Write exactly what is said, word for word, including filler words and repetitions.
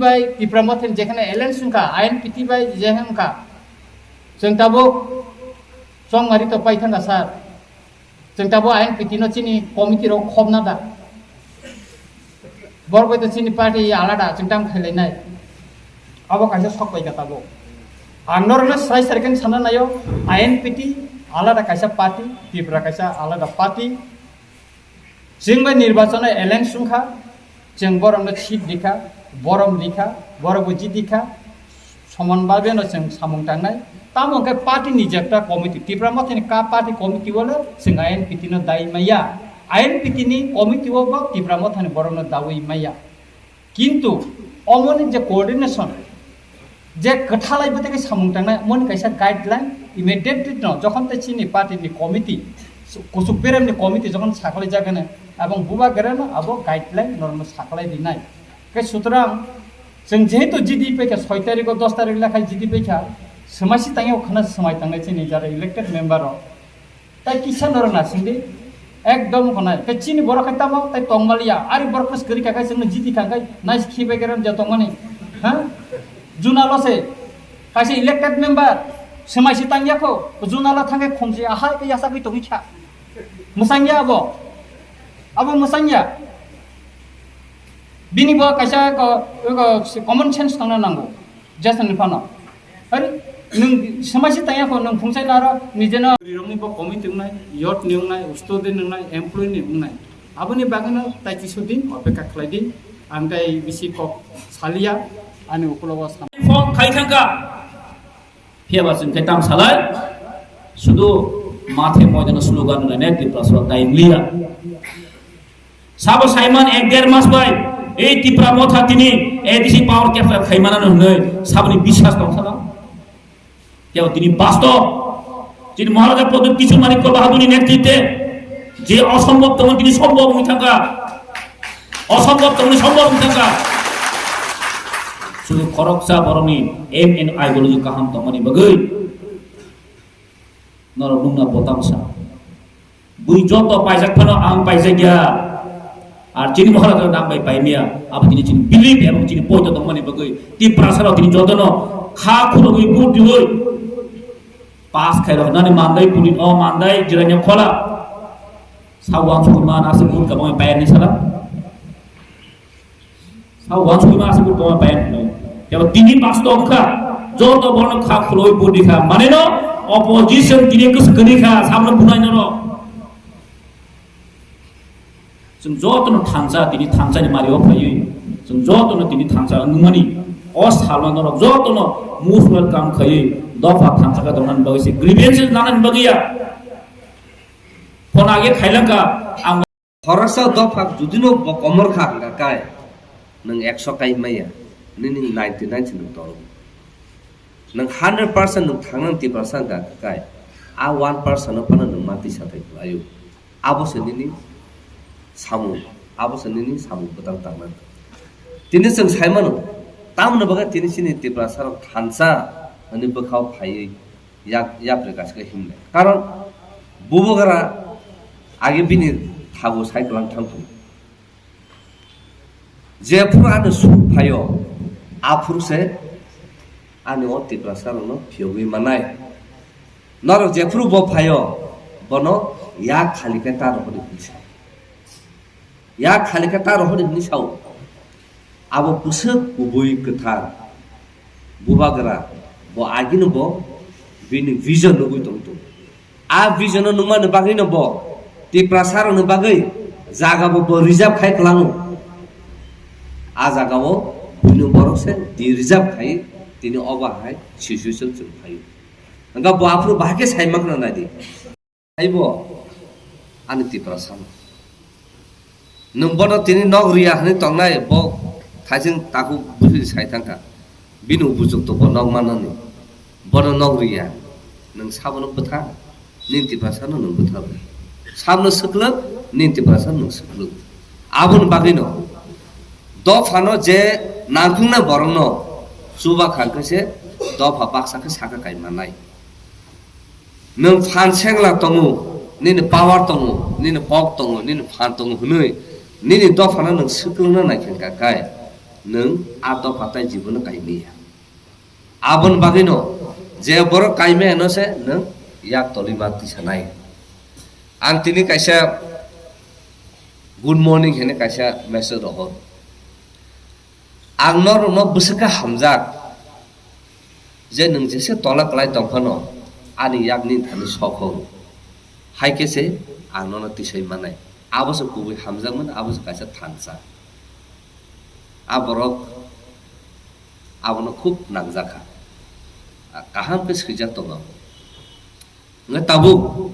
Bai Tipra Mothani jekhane alliance wngkha, I N P T bai je wngkha, chwng tabuk chongmari to pai thangkha sir. Chwng tabuk I N P T no chini committee rok khobna da. Borok bai to chini party alada chwng tang khailainai. Abo kaisa sok bai ka tabuk. Ang norokno sai sai khe sana nayo, I N P T alada kaisa party, Tipra kaisa alada party. Chwng bai nirbachano alliance wngkha, chwng borokno seat rikha, borom rikha, borok bo jidikha, soman babeno chwng samung tangnai. Tamo hwnkhe party ni jekta committee, Tipra Mothani ka party committee o le chwng I N P T no dai maya. I N P T ni committee o bo Tipra Mothani borokno dawi maya. Kintu omoni je coordination, je kwthalai bwtwi khe samung tangnai, omoni kaisa guideline immediately no, jokhon tei chini party ni committee, kuchuk berem ni committee jokhon saklai jagani, abong bubagra no abo guideline norokno saklai rinai. Khe sutrang chwng jehetu jidi paikha soi tarikh o, dos tarikh lekhai jidi paikha, swmai si tangwi khana swmai tangnai chini jara elected member rok. Tai kisa norok nasing di. Ekdom khonai. Khe chini borok khe tamo tai tongmaliya. Ari borok khe kwrwi kha khe chwngno jiti kha khe nais khibai khe ram ja tongmani. Ha? Juna lo se. Kaisa elected member. Swmai si tangya kho. Juna lo thang khe khumsi ahai khe yasa khe tongwi kha. Mwsangya abo. Abo mwsangya. Bini bo kaisa ko, ko common sense tongna nango. Jason ni phano. Ari, nwng samaisi tangya kho, nwng phungsai laro, nijeno. Rirokni bo committee wngnai, youth ni wngnai, student ni wngnai, employee ni wngnai. Aboni bagwino tai kisu din opekha khlai di. Ang tai bisi kok salia, ani ukulogo sam- Phone khai thangkha. Phiya ba chwng khe tam salai. Sudu mathe moidano slogan wngnai ne Tiprasa tai liya. Sabo Simon ek der mas bai, ei Tipra Motha tini A D C power capture khaimana no hwnwi saboni biswas tong sana. Kebo tini basto, tini Maharaja Pradyut Kishore Manikya Bahadurni netritwe je osombhob tongmani tini sombhob wngwi thangkha, osombhob tongmani sombhob wngwi thangkha. Sudu khoroksa borokni aim and ideology kaham tongmani bagwi norok nungna botamsa. Bui joto paijak phano ang paijak ya. Ar chini Maharaja nang bai paimia. Abo chini chini belief ebong chini poito tongmani bagwi Tiprasa rok chini jotono kha khulugwi vote diwi pass khairok nani mandai puni o mandai jiranya khola. Sa wansukma nasi vote kabang payani sala. Sa wansukma aswk bo tongma pai hwnwi. Tebo tini basto wngkha, joto borno kha khuloi budi kha. Mane no opposition tini kwswk kwrwi kha, samno bunai norok. Chwng jotono thansa, tini thansa ni mario phaiwi. Chwng jotono tini thansa wngmani. O salno norok jotono most welcome khaiwi dopha thansa kha tongnani bagwi se grievances nanani bagwi ya. Phone age khailangkha ang. Khoroksa dopha judino bo komor kha hwnkha kai, nwng ekso kai maya, nini ninety nine se nwng toro. Nwng hundred percent nwng thangnani Tiprasa hwnkha kai, a one percent no phano nwng ma tisa thai khlaio. Abo se nini samung, abo se nini samung bwtang tangnani. Tini chwng sai mano, tamoni bagwi tini chini Tiprasa rok thansa hwnwi bwkhao phaiwi yak, yapri kaisa khe himlai. Karon bubagra age bini thago sai kwlang thang thung. Jephuru ani sur phaio, aphuru se ani o Tiprasa rokno phiyogwi manai. Norok jephuru bo phaio, bono yak khali khe ta rohordi hwnwi sa. Yak khali khe ta rohordi hwnwi sao. Abo bwswk kubui kwthar bubagra, bo agini bo bini vision nugwi tong tongo. A vision no nungmani bagwi no bo Tiprasa rokni bagwi jaga bo, bo reserve khai kwlango. A jaga o buino borok se di reserve khai tini obo hai situation chwng phaio. Hwnkha bo aphuru bahai khe sai mankha nai di. Haibo ani Tiprasa no. Nwng bono tini nok riya hwnwi tongnai, bo thaising takhuk buphiri sai thangkha. Bini ubujukto bo nok manani. Bono nok riya. Nwng sabono bwtha, nini Tiprasa no nwng bwtha rw. Sabno swklwk, nini Tiprasa no nwng swklwk. Aboni bagwino dophano je nangkuknai borokno chuba kha khe se dopha baksa khe saka kai mannai. Nwng phan sengla tongo, nini power tongo, nini kok tongo, nini phan tongo hwnwi nini dophano nwng swklwngna nai khe hwnkha khe, nwng a dopha tai jibono kaimaya. Aboni bagwino je borok kaimaya no se nwng yak tolima tisanai. Ang tini kaisa good morning hwnwi kaisa message rohor. Ang norokno bwswk khe hamjak je nwng jesa tola kwlai tong phano ani yakni thani sok hwn. Hai khe se ang nono tisai manai. Abo se kubui hamjakmani, abo se kaisa thansa. A borok abono khub nangjakha. A kaham khe swijak tongo. Hwnkhe tabuk